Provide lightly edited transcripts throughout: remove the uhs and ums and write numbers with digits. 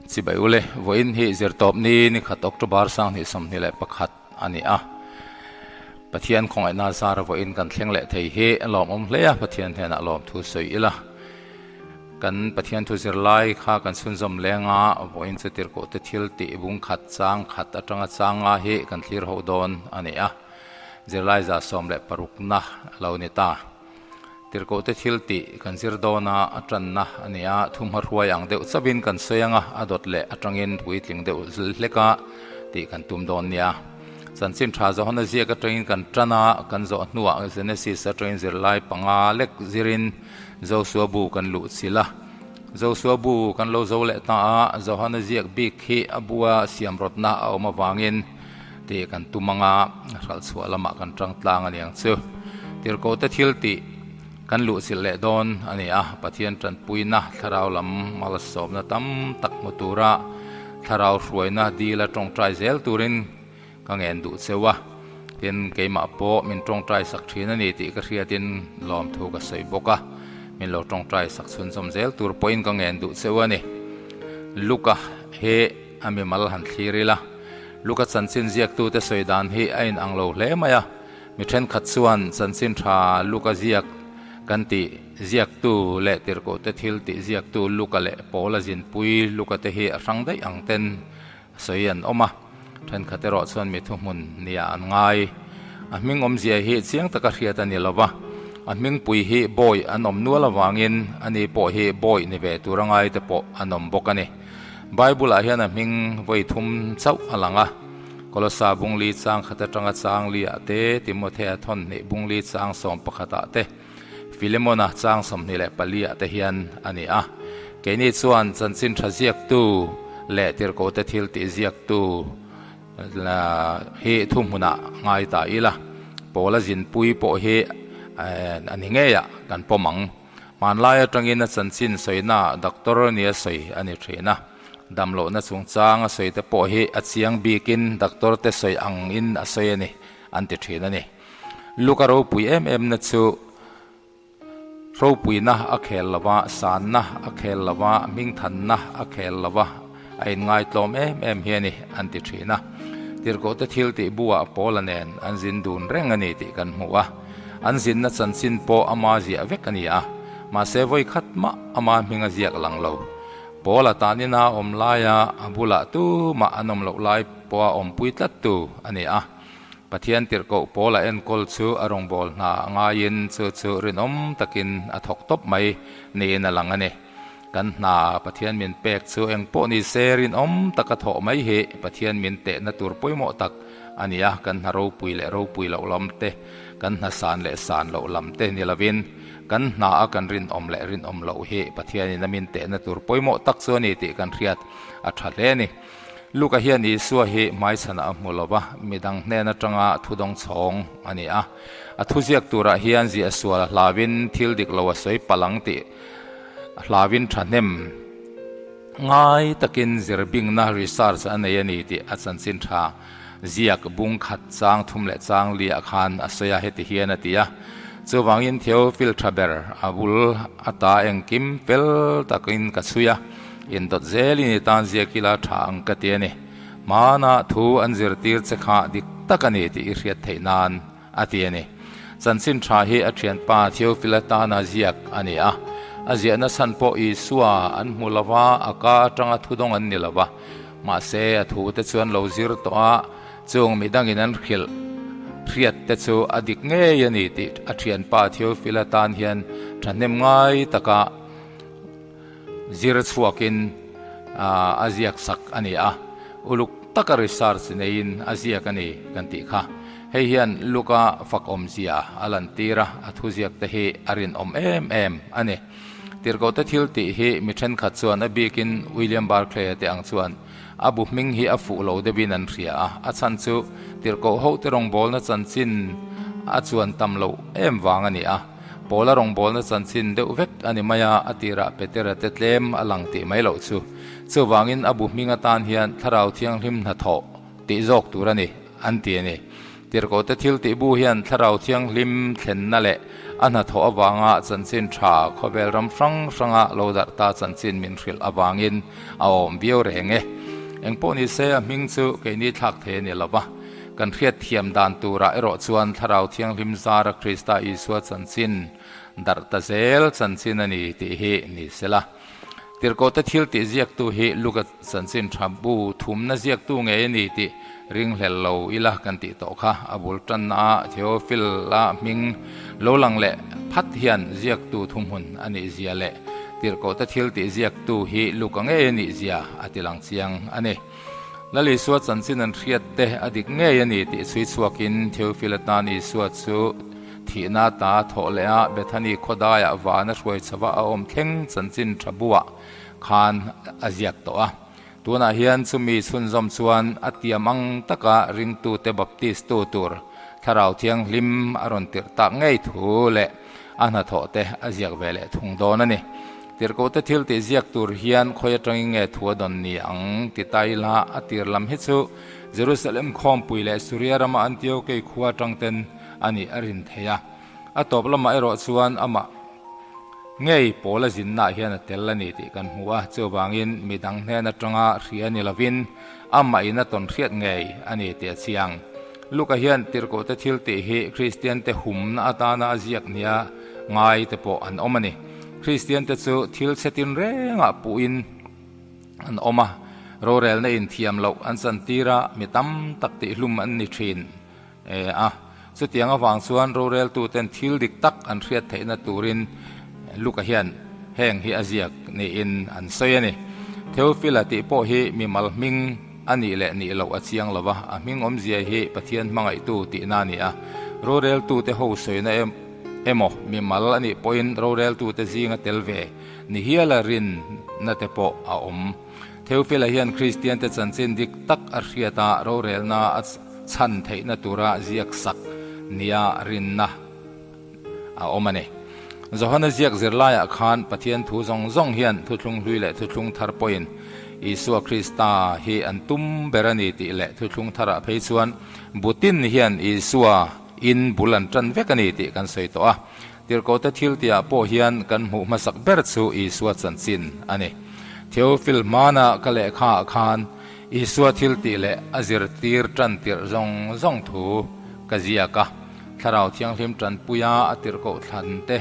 Chibai ule, vawiin hi zirtawp ni ni khat October 2021 a ni a. Pathian khawngaihna zara vawiin kan thleng leh thei hi a lawmawm hle a, Pathian hnenah lawmthu sawi ila. Kan Pathian thu zirlai kha kan chhunzawm leng a, vawiin chu tirhkohte thil tih bung khat chang khat atanga changa hi kan thlir ho dawn a ni a. Zirlai 16 na a lo ni ta. Tirhkohte thil tih kan zir dawn a, a tanna a ni a, thumhma hruai ang deuh chauhin kan sawi ang a, a dawt leh atangin puitling deuh hlek a tih kan tum dawn nia. Chanchin tha Johana ziak atangin kan tan a, kan zawh hnuah Genesis atangin zirlai panga lek zirin Josua bu kan luh chilh a. Josua bu kan lo zo leh ta a, Johana ziak bik hi a bua siam rawtna a awm avangin tih kan tum ang a, hralh chhuah lamah kan tang tlang a niang chu. Tirhkohte thil tih kan luh chilh leh dawn a ni a, Pathian tanpuina thlarau lam malsawmna tam tak hmu tura thlarau hruaina dila tawngtai zel turin Ka ngen duh cheu a, tin keimah pawh min tawngtai sak thin a ni tih ka hriatin lawmthu ka sawi bawk a, min lo tawngtai sak chhunzawm zel tur pawhin ka ngen duh cheu a ni. Luka hi a mimal han thlir ila, Luka chanchin ziaktute sawi dan hi a inang lo hle mai a, mi thenkhat chuan chanchin tha Luka ziak kan tih ziaktu leh tirhkohte thil tih ziaktu Luka leh Paula zinpui Luka te hi a hrang daih ang ten Sawi an awm a, thenkhat erawh chuan mi thuhmun nia an ngai. A hming awmzia hi chiang taka hriat a ni lo va, a hmingpui hi bawi an awm nual avangin ani pawh hi bawi ni ve tur a ngai te pawh an awm bawk a ni. Bible-ah hian a hming vawi thum chauh a lang a, Kolosa bungli chang khat atanga chang liah te, Timothea thawnhnih bungli chang 11 ah te, Filemona chang 24 ah te hian a ni a. Keini chuan chanchin tha ziaktu leh tirhkohte thil tih ziaktu hi thuhmunah ngai ta ila, Paula zinpui pawh hi a ni ngeiah kan pawm ang. Hmanlai atangin a chanchin sawina doctor nia sawi a ni thin a. Damlohna chungchang a sawi te pawh hi a chiang bikin doctor te sawi angin a sawi a ni an ti thin a ni. Luka ropui em em na chu ropuina a khel lo va, sanna a khel lo va, hmingthanna a khel lo va, a inngaitlawm em em hi a ni, an ti thin a. Tirhkohte thil tih buah Paula nen an zin dun reng a ni tih kan hmu a. An zinna chanchin pawh ama ziah vek a ni a, mahse vawi khat mah ama hming a ziak lang lo. Paula tanina awm laia a bulah tumah an awm loh lai pawha awmpui tlattu a ni a. Pathian tirhkoh pawl a enkawl chu a rawngbâwl hna a ngaiin chu chu rinawm takin a thawk tawp mai niin a lang a ni. Kan hna Pathian min pek chu eng pawh ni se rinawm taka thawh mai hi Pathian min tehna tur pawimawh tak a ni a, kan hna ropui leh ropui loh lam te, kan hna san leh san loh lam te ni lovin kan hna a kan rinawm leh rinawm loh hi Pathianin a min tehna tur pawimawh tak chu a ni tih kan hriat a tha hle a ni. Luka hian Isua hi hmaichhanah a hmu lo va, midang hnen atanga thudawng chhawng a ni a. A thuziak turah hian ziah sual a hlauin thil dik lo a sawi palh ang tih hlauin thahnem ngai takin zirbingna, research, a nei a ni tih a chanchin tha ziak bung khat chang thum leh chang liah khan a sawi a, heti hian a ti a, Chuvangin Theophil tha ber a bul ata engkim fel takin ka chhui a, Indawt zelin i tan ziak ila tha ang ka ti a ni. Hmana thu an zirtir che kha dik tak a ni tih i hriat theih nan a ti a ni. Chanchin tha hi a thianpa Theophila tana ziak a ni a. A ziahna chhan pawh Isua an hmu lo va, a ka atanga thudawng an ni lo va. Mahse a thu te chuan lo zir tawh a, chung midangin an hrilh hriat te chu a dik ngei a ni tih a thianpa Theophila tan hian thahnem ngai taka Zir chhuakin a ziak sak a ni a, uluk taka research neiin a ziak a ni kan tih kha. Hei hian Luka fakawmzia a lantir a, a thuziak te hi a rinawm em em a ni. Tirhkohte thil tih hi mi thenkhat chuan a bikin William Barclay-a te ang chuan a bu hming hi a fuh lo deuhin an hria a, a chhan chu tirhkoh hote rawngbawlna chanchin a chuan tam loh em vang a ni a. Paula rawngbawlna chanchin deuh vek a ni mai a, a tirah Petera te tlem a lang tih mai loh chu. Chuvangin a bu hming atan hian Thlarau Thianghlim hnathawh tih zawk tur a ni, an ti a ni. Tirhkohte thiltih bu hian Thlarau Thianghlim thlenna leh a hnathawh avanga chanchin tha khawvel ram hrang hranga lo darh ta chanchin min hrilh avangin a awm viau reng e. Engpawh ni se a hming chu keini thlak thei a ni lo va, kan hriat thiam dan turah erawh chuan Thlarau Thianghlim zara Krista Isua chanchin darh ta zel chanchin a ni tih hi ni sela. Tirhkohte thil tih ziaktu hi Luka chanchin tha bu thumna ziaktu ngei a ni tih ringhlel lo ila kan tih tawh kha. A bul tanna a Theophil-a hming lo lang leh phat hian ziaktu thuhmun a nih zia leh Tirhkohte thil tih ziaktu hi Luka ngei a nih zia a ti lang chiang a ni. Lal Isua chanchin an hriat te a dik ngei a ni tih chhui chhuakin Theophil atan Isua chu thihna ta thawh leh a Bethany khawdaiah vana hruai chhova a awm thleng chanchin tha buah khan a ziak tawh a. Tunah hian chumi chhunzawm chuan a tiam ang taka ringtute baptistu tur Thlarau Thianghlim a rawn tirh tak ngei thu leh a hnathawh te a ziak ve leh thung dawn a ni. Tirhkohte thil tih ziak tur hian khawi atangin nge thu a dawn ni ang ti ta ila a tir lam hi chu Jerusalem khawmpui leh Suria rama Antiokei khua atang ten a nih a rin thei a. A tawp lamah erawh chuan amah ngei pawl a zinnaah hian a tel a ni tih kan hmu a, chuvangin midang hnen atanga hria ni lovin amah in a tawn hriat ngei a ni tih a chiang. Luka hian tirhkohte thil tih hi Kristiante humna atana a ziak nia ngai te pawh an awm a ni. Kristiante chu thil chhe tin rengah puhin an awm a, rorelna inthiam loh an chantir a, mi tam tak tihhlum an ni thin a. Chutiang avang chuan roreltuten thil dik tak an hriat theihna turin Luka hian heng hi a ziak niin an sawi a ni. Theophila tih pawh hi mimal hming a nih leh nih loh a chiang lo va, a hming awmzia hi Pathian hmangaihtu tihna a ni a. Roreltute ho sawina emaw mimal a nih pawhin roreltute zinga tel ve ni hiala rinna te pawh a awm. Theophila hian Kristiante chanchin dik tak a hriat a, rorelna a chhan theihna tura ziak sak nia rinna a awm a ni. Johana ziak zirlaiah khan Pathian thu zawng zawng hian thuthlung hlui leh thuthlung thar pawhin Isua Krista hi an tum ber a ni tih leh thuthlung tharah phei chuan butin hian Isua in bul an tan vek a ni tih kan sawi tawh a. Tirhkohte thil tihah pawh hian kan hmuh hmasak ber chu Isua chanchin a ni. Theophil hmana ka lehkhaah khan Isua thil tih leh a zirtir tan tirh zawng zawng thu ka ziak a. Thlarau Thianghlim tanpuia a tirhkoh thlan te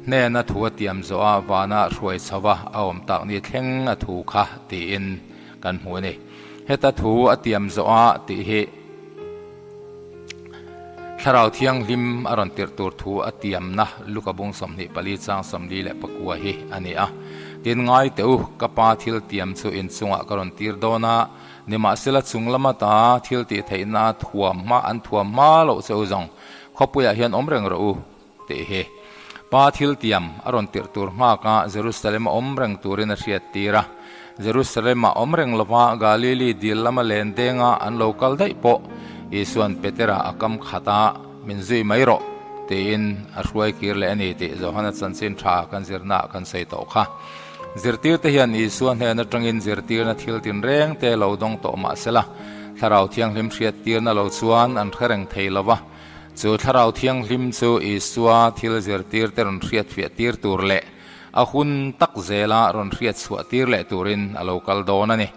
hnena thu a tiam zawh a vana hruai chho a a awm tak ni thleng a thu kha tiin kan hmu a ni. Heta thu a tiam zawh a tih hi Thlarau Thianghlim a rawn tirh tur thu a tiamna Luka bung 24 chang 44 hi a ni a. Tin ngai teh u, ka pa thil tiam chu inchungah ka rawn tir dawn a, Nimahsela chung lama ta thil tih theihna thuam hma an thuam hma loh che u zawng khawpuiah hian awm reng rawh u tih hi Pa thil tiam a rawn tirh tur nghak a Jerusalem a awm reng turin a hriat tir a. Jerusalem ah awm reng lova Galili dil lama len denga an lo kal daih pawh Isuan Petera a kam khat a min zui mai rawh tiin a hruai kir leh a ni tih Johana chanchin tha kan zirna ah kan sawi tawh kha. Zirtirte hian Isua hnen atangin zirtirna thil tinreng te lo dawng tawh mah sela, Thlarau Thianghlim hriattirna lo chuan an hre reng thei lo va. Chu Thlarau Thianghlim chu Isua thil zirtirte rawn hriatfiah tir tur leh a hun tak zela rawn hriatchhuah tir leh turin a lo kal dawn a ni.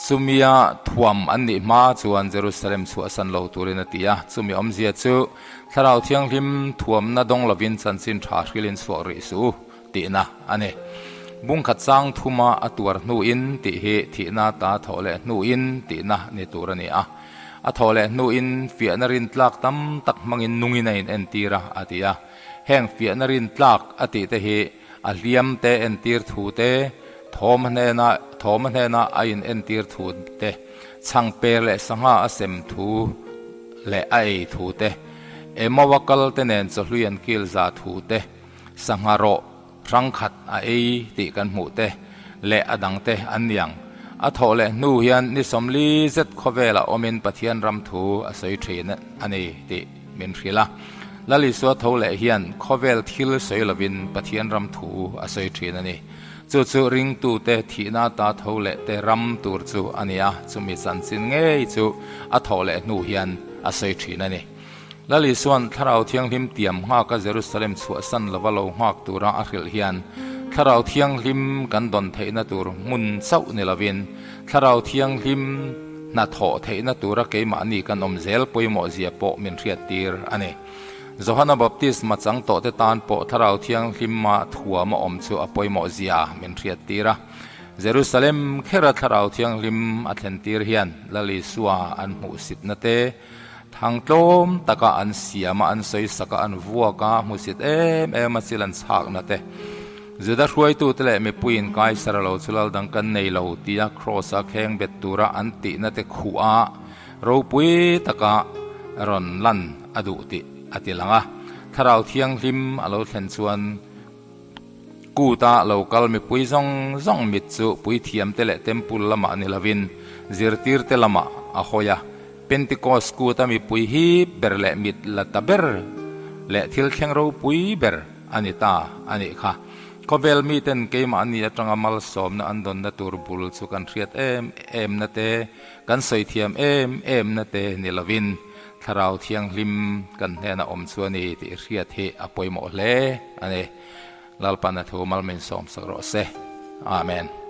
Chumia thuam an nih hma chuan Jerusalem chhuahsan lo turin a ti a, chumi awmzia chu Thlarau Thianghlim thuamna dawng lovin chanchin tha hrilin chhuak rih suh u. Tihna a ni. Bungkhat chang thuma a tuar hnuin tih hi thihna ta thawh leh hnuin tihna ni tur a ni a. A thawh leh hnuin fiahna rin tlak tam tak hmangin nungin a inentir a, a ti a. Heng fiahna rin tlak a tih te hi a hliam te entir thu te, thawm hnena thawm hnena a inentir thu te, chhangper leh sangha a sem thu leh a ei thu te, Emawa kal te nen chawhlui an kil za thu te, Sangha rawh hrang khat a ei tih kan hmuh te leh a dang te an ni ang. A thawh leh hnu hian ni 40 zet khawvelah awmin Pathian ram thu a sawi thin a ni tih min hrilh a. Lal Isua tho leh hian khawvel thil sawi lovin Pathian ram thu a sawi thin a ni. Chu chu ringtute thihna ata tho leh te ram tur chu a ni a, chumi chanchin ngei chu a thawh leh hnu hian a sawi thin a ni. Lal Isua'n Thlarau Thianghlim tiam nghaka Jerusalem chhuahsan lova lo nghak tura a hrilh hian Thlarau Thianghlim kan dawn theihna tur hmun chauh ni lovin Thlarau Thianghlim hnathawh theihna tura keimahni kan awm zel pawimawh zia pawh min hriattir a ni. Johana Baptisma chang tawhte tan pawh Thlarau Thianghlima thuam a awm chu a pawimawh zia min hriattir a. Jerusalem khera Thlarau Thianghlim a thlentir hian Lal Isua an hmuhsitna te, Thang tlawm taka an siam a, an sawi sak a, an vuak a, hmusit em em a chil an chhakna te. Juda hruaitute leh mipuiin Kaisara lo chu lal dang kan nei lo tia Kraws-a kheng bet tura an tihna te khuh a, ropui taka rawn lan a duh tih a ti lang a. Thlarau Thianghlim a lo thlen chuan Kut-a lo kal mipui zawng zawng mit chu puithiamte leh temple lamah ni lovin zirtirte lamah a hawi a. Pentecost kut-a mipui hip ber leh mit la ta ber leh thil thleng ropui ber a ni ta a nih kha. Khawvel miten keimahni atanga malsawmna an dawnna tur bul chu kan hriat em em na te, kan sawi thiam em em na te ni lovin Thlarau Thianghlim kan hnenah awm chu a ni tih hriat hi a pawimawh hle a ni. Lalpan a thu mal min sawmsak rawh se. Amen.